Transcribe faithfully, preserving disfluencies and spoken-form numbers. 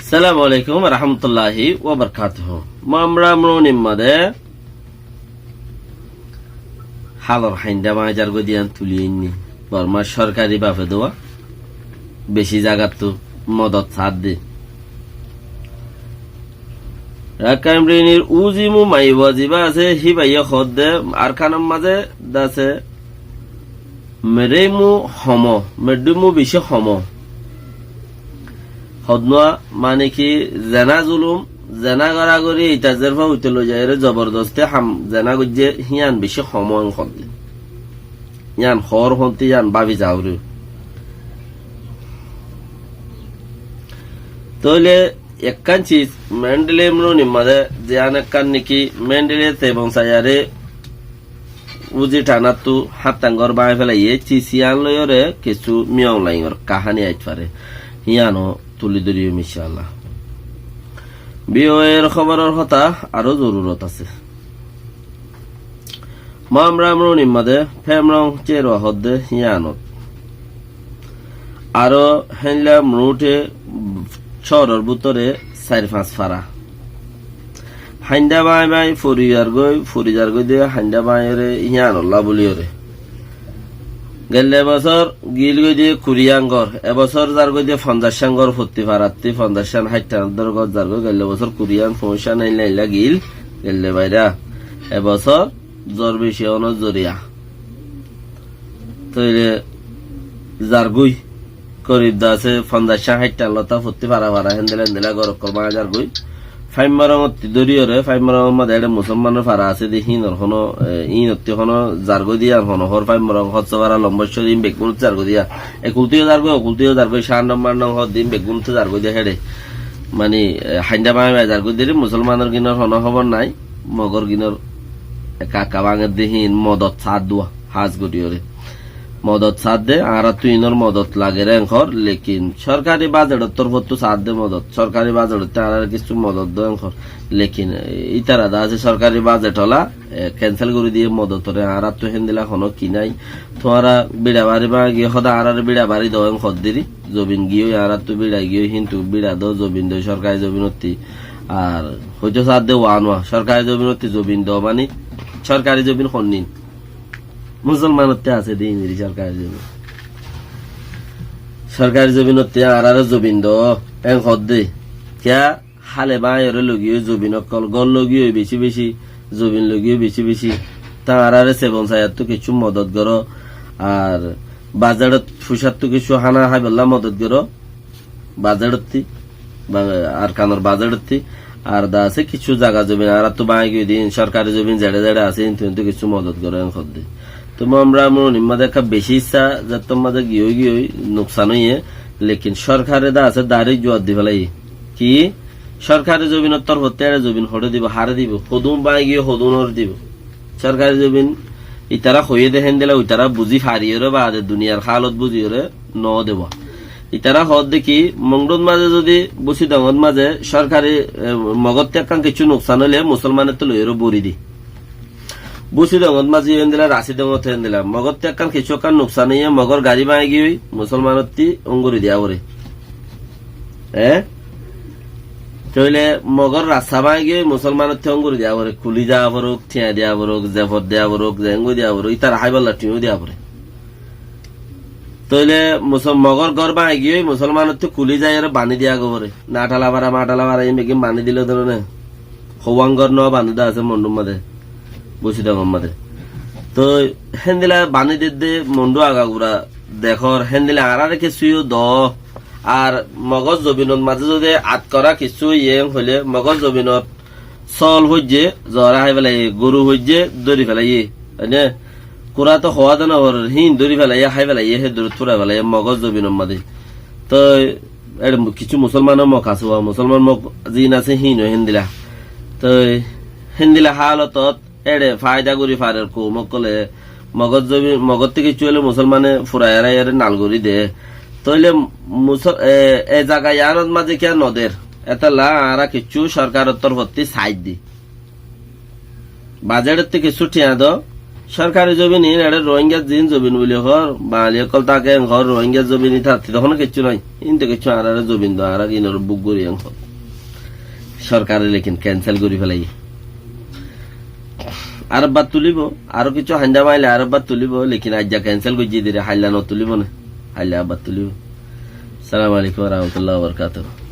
Assalamu alaikum warahmatulláhi wabarakátuhu. Mamra mrunimma de hálor haindá bañzar goi diyan tuli ainní. Bormar sorkari bafe duwa beci zagattu modot saádde. Rakkain Brinir Uzimu Maiwa ziba asé, híbaye hoódde Arkanor mazé dase merému homo, meddúmu bicí homo. Hodnúa mane ki zena zulum, zena goragori, ita zerfa uite loizaiyóre zobordosti ham zena goijjé, híyan bicí homo en hoódde. Yían hoór honti yían bábi zaóre. Tóile ekkán sis Mendele mrunimma de ziyán ekkán neki Mendele sebon saiyaré uzi thanáttu háttangor báñgi félaiye, sis yían loiyóre kissú miyong laingor kaháni aitfare. Híyano tuli dóriyum incálla. Biyoer hóboror hotá aró zorurot asé. Mamra mrunimma de Femrong Cerwa hoódde híyanot. Aró héinla mrute cóoror bútore sair fañs fara. Haindá báñgi báñgi fori zargói, fori zargói de haindá báñgiyóre híyanolla bóliyoré. Gelle bosór giíl goi de kuri angor, e bosór zar goi de fonzaic angor, fotti farattí fonzaic an háit than dóri gor zar goi, gelle bosór kuri an foñic an ailla ailla giíl, gelle baira. E bosór zor beci ónor zoriya. Tóile zar goi, korib de asé fonzaic an háit than lota fotti fara fara héndila héndila gor okkol báñgi zar goi. Faimma Rongottí dóriyoré, Faimma Rongor mazé eçé musolmanor fara asé de, híinor hono, e, híinottí hono zargói de yían hono hór, Faimma Rong, Hossofara, Lombor Córi, híin beggúnottí zargói de yían. Ekultíyo zargói, okultíyo zargói, Cánor Mánor Rong hoódde híin beggúnottí zargói de héçe. Mani, e, haindá báñgi báñgi zargói de re, musolmanor ginor hono hóbor nái, mogor ginor ekka ekka báñger de híin modot saádduwa, hás goríyoré. Modot saádde, añáráttu inor modot lager enkor, lekin sorkari bajetor torfóttu saádde modot, sorkari bajettú añáráre kissú modot do enkor, lekin, e, ítara de asé sorkari bajet ola, e, kensel gorí diye modotoré, añáráttu héndila hono ki nái. Tuáñra biça bari báñgi giyé hóde añáráre biça bari do enkor diri, zobin giyói añáráttu biça giyói, híntu biça do, zobin do sorkari zobinottí. Ar hoito saádde uwán uwá, sorkari zobinottí zobin do mani, sorkari zobin honnín. Musolmanottí asé de híin diri sorkari zobin. Sorkari zobinottí añáráre zobin do, en hoódde. Kiyá hále báñgiyoré logiyói zobin okkol, gór logiyói beci beci, zobin logiyói beci beci. Tá añáráre sebon saiyattú kissú modot goró, ar bazeçot fucáttu kissú hána háibolla modot goró. Bazeçottí, ba-, Arkanor bazeçottí, ar de asé kissú zaga zobin añáráttu báñgi giyói de híin, sorkari zobin zeçé zeçé asé, híntu híntu kissú modot goró en hoódde. Tói Mamra mrunimma de ekka beci issá, zettór mazé giyói giyói nuksan óiye, lekin sorkare de asé dairek zuab di félaiye. Ki? Sorkari zobinor torfóttu eçé zobin hoçé dibo, háre dibo, hodún báñgi giyói hodúnor dibo. Sorkari zobin itará hoiyé de héndila, uitará buzí fariyoré baade duniyar hálot buzíyoré no deba. Itará hoódde ki, Mongdut mazé zodi Busidongot mazé sorkari, e, Mogottú ekkán kissú nuksan óile musolmanottú loiyóre bóri di. Busidongot mazé yó héndila, Rasidongot héndila. Mogottú ekkán kissú ekkán nuksan óiye, Mogor gari báñgi giyói, musolmanottí óngori diya foré. E? Tóile Mogor rasta báñgi giyói, musolmanottí óngori diya foré. Kuli diya forók, thiañ diya forók, zefor diya forók, zengoi diya forók, ítara háibolla thiañó diya foré. Tóile musol-, Mogor gór báñgi giyói, musolmanottí kuli zaiyóre baní diya goi foré. Nathala fara, mathala fara, híin beggín baní dile dóro né. Houwán gór no baní de asé Mondur mazé, Busidongor mazé. Tói héndila baní dedde Mondu agagura dekór, héndila añáráre kissú yó do. Ar Mogor zobinot mazé zodi atkora kissú óiye hoilé, Mogor zobinot sóol foijjé, zora hái félaiye, goru foijjé, dóri félaiye. Oine, kura to hoó de no forer, híin dóri félaiye, hái félaiye, hé durot fúrai félaiye, Mogor zobinor mazé. Tói, eçe mu-, kissú musolmanor mok asé, uá musolman mok ziín asé, híin ó héndila. Tói, héndila hálotot, eçe faida gorí farer koum ókkole, Mogor zobi-, Mogottú kissú óile musolmane furai erai ere nal gorí de. Tóile musol-, e, e zaga yíanot mazé kiyá no der? Étalla añára kissú sorkaror torfóttu said di. Bajeçottú kissú thiañ do, Sorkari zobin in, ere Rohingyar zin zobin buli hoór, Bangali ókkol táke en hoór, Rohingyar zobin in, tattú to honó kessú nái. In to kessú añáráre zobin do, añára inor buk gorí en hoór. Sorkare lekin kensel gorí félaiye. Aró bar tulíbo, aró kessú haindá maile aró bar tulíbo, lekin aijja kensel goijjé dé, hailla no tulíbo né, hailla abar tulíbo. Assalamu alaikum wa rahmatullahi wa barakatuhu.